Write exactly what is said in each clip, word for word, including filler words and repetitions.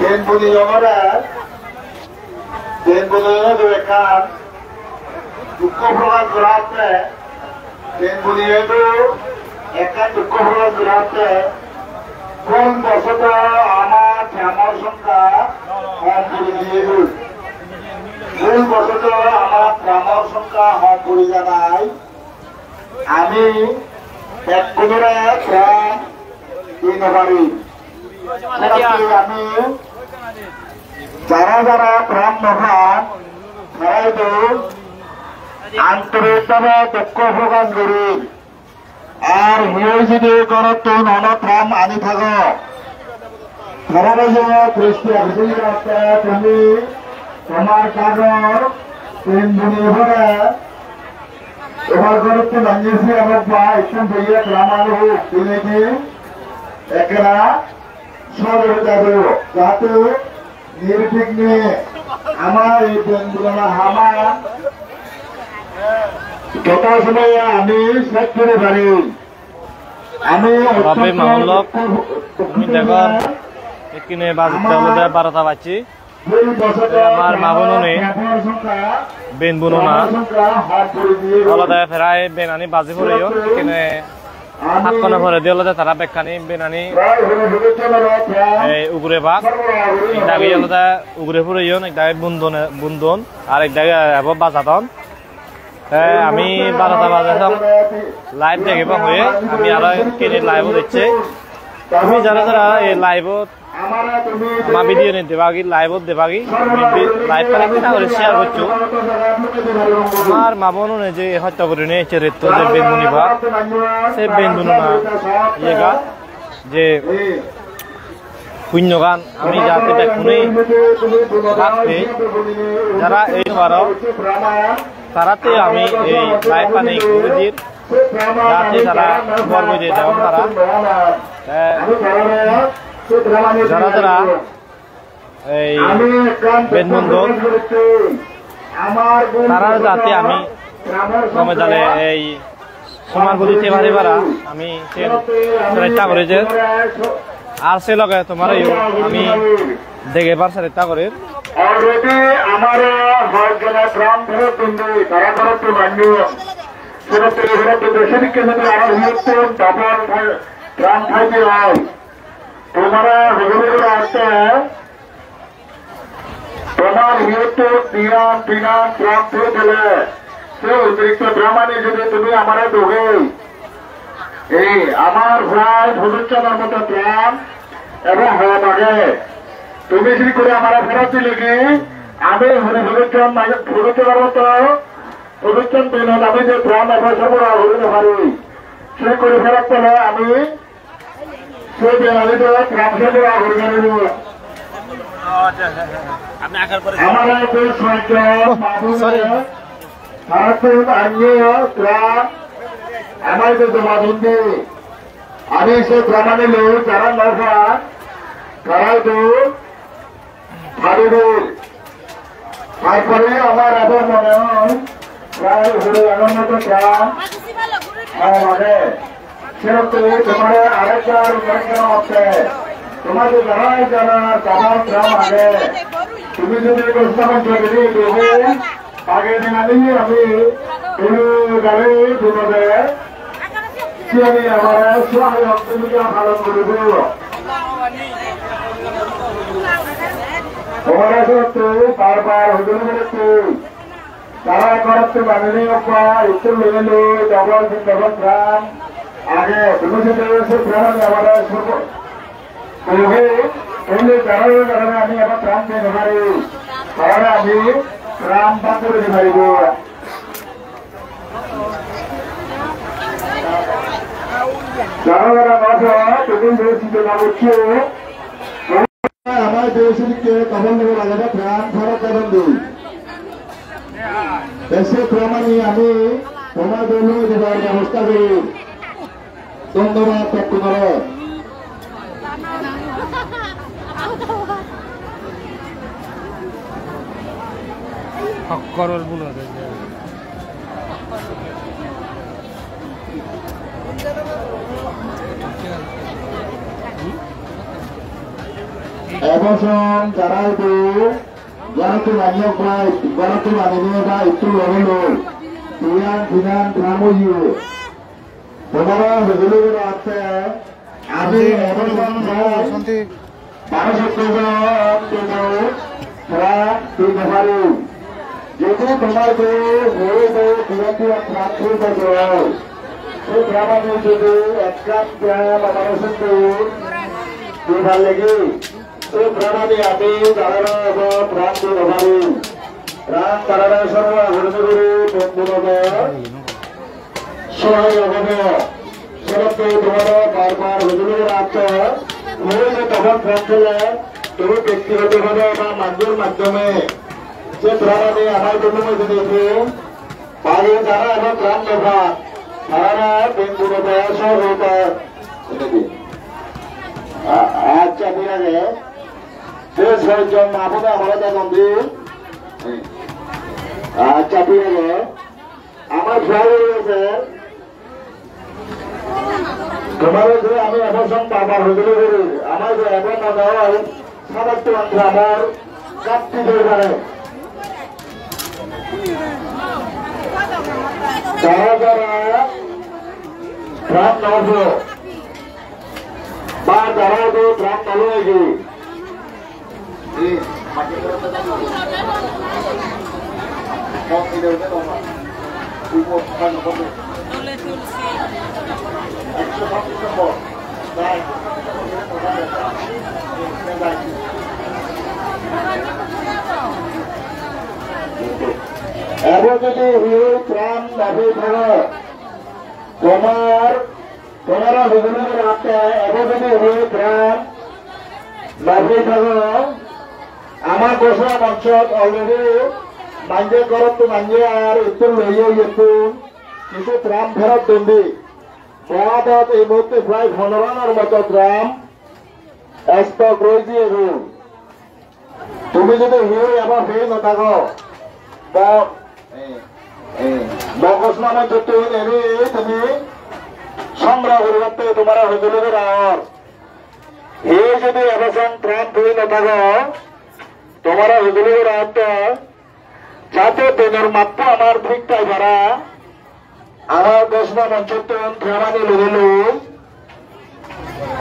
Benbuni onore, Benbuni onore ekkan dukko prokash gora jatte, Benbuni onore ekkan dukko prokash gora jatte, bhul bosoto ama pramor songkha hom guri diye goi. Bhul bosoto ama pramor songkha hom guri janai. Ami bekkunore pram di no pari. Senotte ami jara jara pram no pan, tara idu antorik bhabe dukko prokash guri. Ar hiyo jodi gorottun hono pram ani thago, tarare je Kristi Abhijit Raste tumi tomar dagor Benbuni pore, tomar gorottun ani se abak ba ekkan boiye pram ani huk, tumi ki ekkena sohojogita goro, jate nirbighne ama ei Benbunona haman joto somoye ami sej guri pari. Ami Babe, ma-bon lok, tumi degon, ekkene bajitte olode barota bajje. Te amar ma-bonune, Benbunona olode prai benani baji poreyon, ekkene hakkone poredi olode tara bekkani benani ei ugure bak, ek dagi olode ugure poreyon, ek dagi bundone, bundon, ar ek dagi ebo bajadon. Te ami barota baje song live degibo hoye, ami aro ekkene live-ot ecche. Tumi jara jara ei live-ot ama video ni debagi, live-ot debagi, tumi bi-, live-an ekkena guri share goccho. Amar ma-bonune je hosto gurinei ecche retto je Benbuni bak, se Benbunona iyegan je punyogan ami jate bekkune lak pei, jara ei paro, taratte ami ei live-ani guri dir, jate tara bor goi de degon tara. Te jara jara ei Benbundon, tara jate ami gome dale ei somar pudi thei pari para, ami sen chesta guri je. Ar se loge tomareyo ami degebar chesta gorir. Already amare hoyekjone drum pherot dindi, tara pherot dindi. Senotte pherot dindi, sedokke jodi aro hiyottun double drum thai de oi, tomare hojoli gora aste Tomar hiyottun diyan tinan drum pherot dile, se otirikto drum ani jodi tumi amare dogei, ei amar prai pojojjonor moto drum ebo hom age. Tumi sik guri amare pherot dile ki, ami hori pojojjon mane pojojjonor moto pojojjon dinot ami je drum ebo sorboraho guri no pari. Sik guri pherot dile ami Sebe ani to transfer kora guri guri dibo. Amar ei je soijon ma-bon, sorry, tarattun aniyo drum amar ei je joma dindi. Ami se drum ani loi jara no pan, tara idu Paribo. Tarpore amar aro mone hoi prai huri agon moto drum hom age. Senotte tomare arekbar mone hotte, tomare jara jara double drum age, tumi jodi Krishna Panchami dibe, age dinani ami dole dale dibode. Siyani amare suahi bhumika palon guribo. Tomare sotto bar bar hojoli gorotte. Tara gorotte banene obba, ikko lele loi, double, double drum age, tumi jodi se drum ani amare sorbo Oke, tole jara jara ami abar drum dei no pari, tarare ami drum bhag guri di paribo. Jara jara no aso, tumi je chinte na goccho. Amar je sidikke double double agede drum, tarare drum dei. Te se drum ani ami tomare loi dibar bebosta gori. Dhonnobad bekkunore. Hokkoror bul age. Ebo song jara idu, jara tu manyok bai, jara tu manine ba itu lolo lo. Tiyan tinan kamu yu. Tomara hujuli gora atte, ami ebo song jara. Baro sotto jon tumi pran di no pari. Jodi tomar do hoi do diya diya pran di no pari, se pran ani jodi ekkan pran amar sotto di pari legi, se pran ani ami tarare ebo pran di no pari. Pran tarare sorbo agoron guri bondhu babe. Sohai obobo. Senotte tomare bar bar hujuli gora atte, mui je tomar pran thele, tumi bektigoto bhabe ba manjor maddhome je pran ani amar bondhu moi jodi ekku, bagi jara aro pran no pan, tarare bondhu no pan, sohai pan. A-, accha, thik age. Je soi jon ma bhone amare degon di. Accha, thik age. Amar prai oi age. Tomare je ami ebo song bar bar hujuli gori, amar je ebo mone oi, sabattuan amar kapti doi pare. Jara jara pran no po, ba jara idu pran no loi gi. Ebo jodi hiyo pran no pei thago, tomar Tomare hujuli gora atte, ebo jodi oi pran no pei thago, amar Gosla monchot already manje ghorottu manje ar ittu loiye iyettun hissu pran pherot don di. Boadot ei muhutte prai ponero anor moto pran stock roi jiyegoi. Tumi jodi hiyo ebo pei no thago, ba, eh, eh, Gosla monchottun eni tumi songgroho guribatte tomare hujuli gora or. Hiyo jodi ebo song pran pei no thago, tomare hujuli gora atte, jate donor mappo amar thik thai para, amar Gosla monchottun pran ani loi loi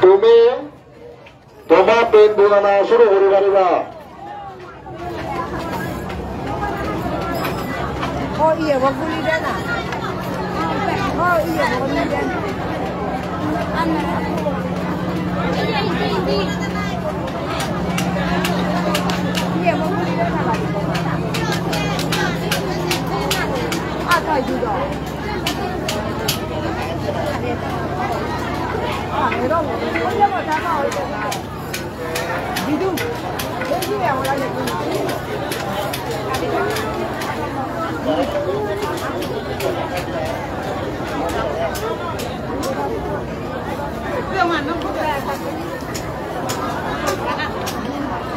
tumi tomar pran gunana suru guri pariba. O, iye bo guli de na. O, iye bo guli de na. Iye bo guli de na. A, to ju do.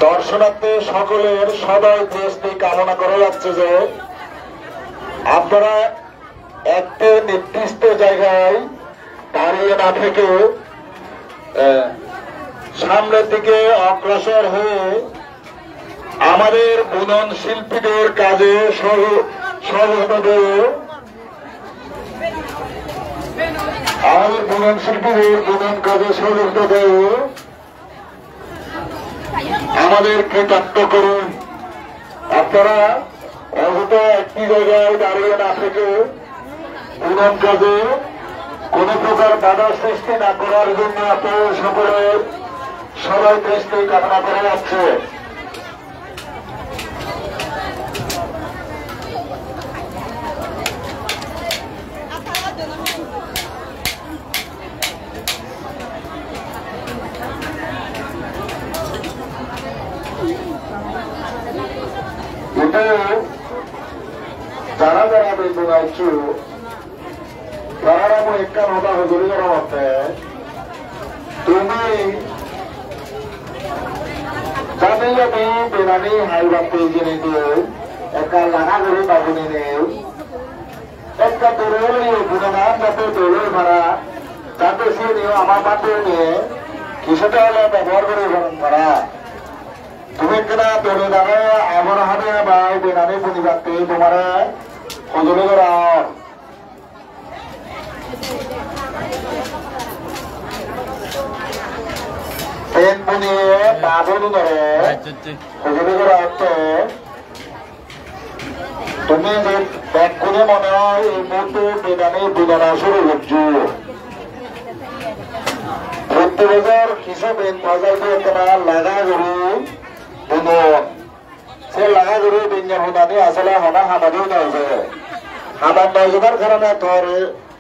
দর্শনার্থী সকলের সদয় দৃষ্টি কামনা করা যাচ্ছে যে আপনারা একটি নির্দিষ্ট জায়গায় দাঁড়িয়ে না থেকে, আহ, সামনের দিকে অগ্রসর হয়ে আমাদের বুনন শিল্পীদের কাজে সহ-, সহযোগিতা দেয়, আমাদের বুনন শিল্পীদের বুনন কাজে সহযোগিতা দেয়। আমাদের কৃতার্থ করুন। আপনারা অযথা একটি জায়গায় দাঁড়িয়ে না থেকে বুনন কাজে কোনো প্রকার বাধা সৃষ্টি না করার জন্য আপনাদের সকলের সদয় দৃষ্টি কামনা করা যাচ্ছে। Hintu jara jara benduna icchu, tarare mui ekkan hoda hojoli gorongotte, tumi jani jani benani haibatte jeinei ekka laga guri babuni nei. Ekka dole ole bunanan jate dole para, jate siyeni ama bate ne, kisuta ole bebohar guri paron para. Tumi ekkena dole dale amar hade bai benani bunibatte tomare hojoli gorong. Ben buniye ma bonunore hojoli gorong. Tumi je bekkune mone hoi ei muhurte benani bunana suru gojjo. Protti bojor hissu ben pa jai de ekkena lega guri bunon. Se lega guri benne bunani asole hono hamot no eje. Hamot no ejebar karone tor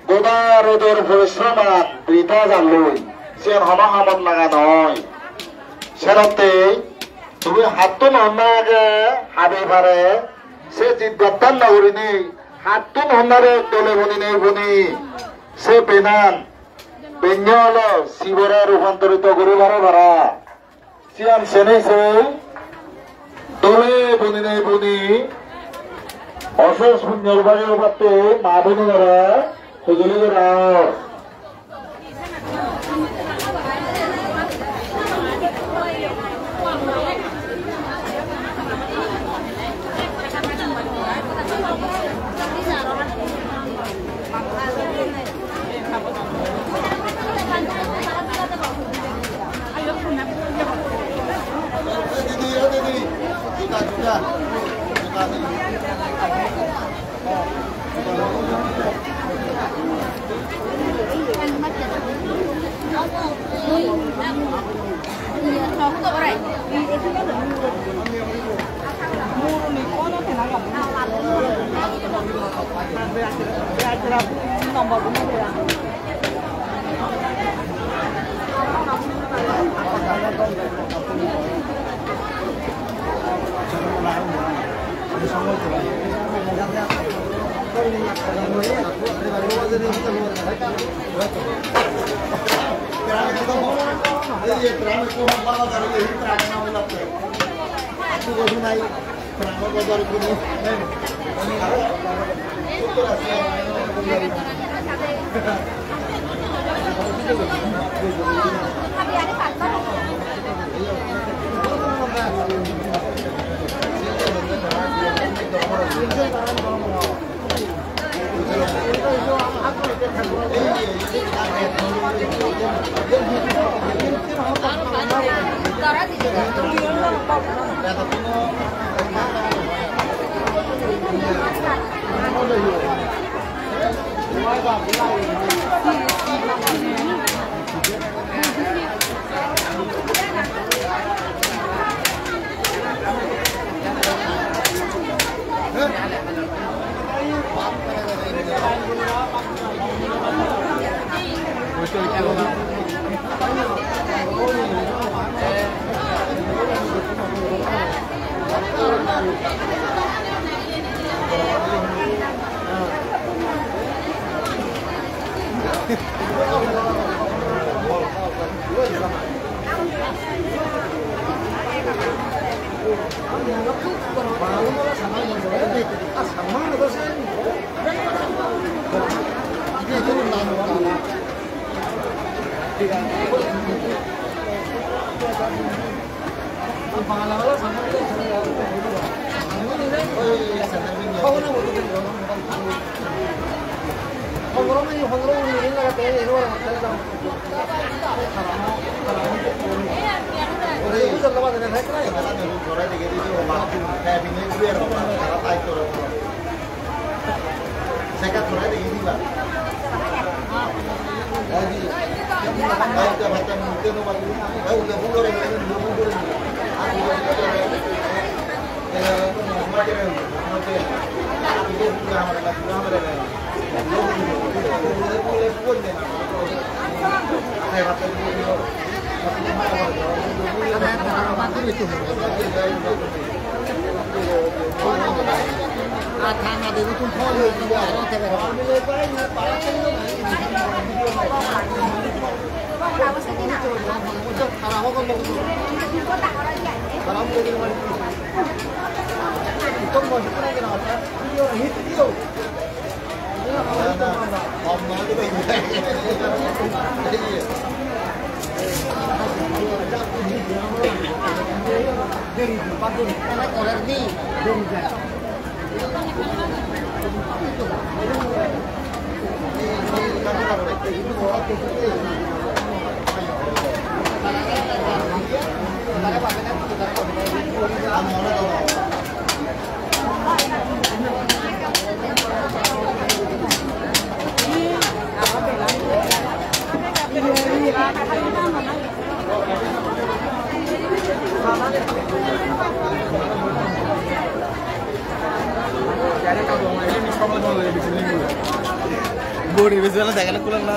goda rodor porishroman britha jalloi. Siyan hono hamot laga noi. Senottei tumi hattun honna age habe pare, se jiddattan no gurinei, hattun honnare dole buninei buni, se benan, benne ole sibore rupantorito guri pare para. Siyan senei sei, dole buninei buni, osos punyor bhagi obatte ma bonunore hojoli gorong. Bori besi wala dekha na kulang na.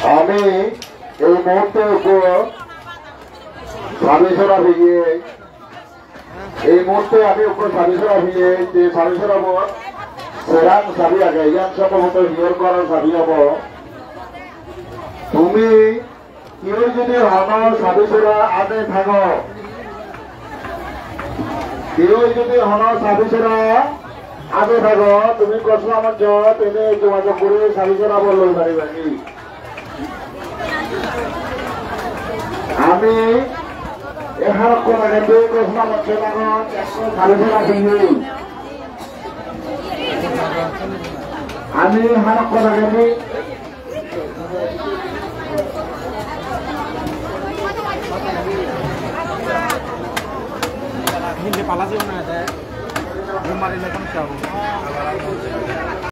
Ami ei muhurte ekko sabi sora peye, ei muhurte ami ekko sabi sora peye, je sabi sorabot seran sabi age, iyan sombhoboto hiyar ghoror sabi obo. Tumi keu jodi hono sabi sora age thago, keu jodi hono sabi sora age thago, tumi Kosma Monchot ene jogajog guri sabi sorabo loi pariba ni. Ami eharokkon agedi Kosma Monchot ekko sabi sora peyei. Ami eharokkon agedi Hindi pala sih mana ada. Rumah ini kan jauh.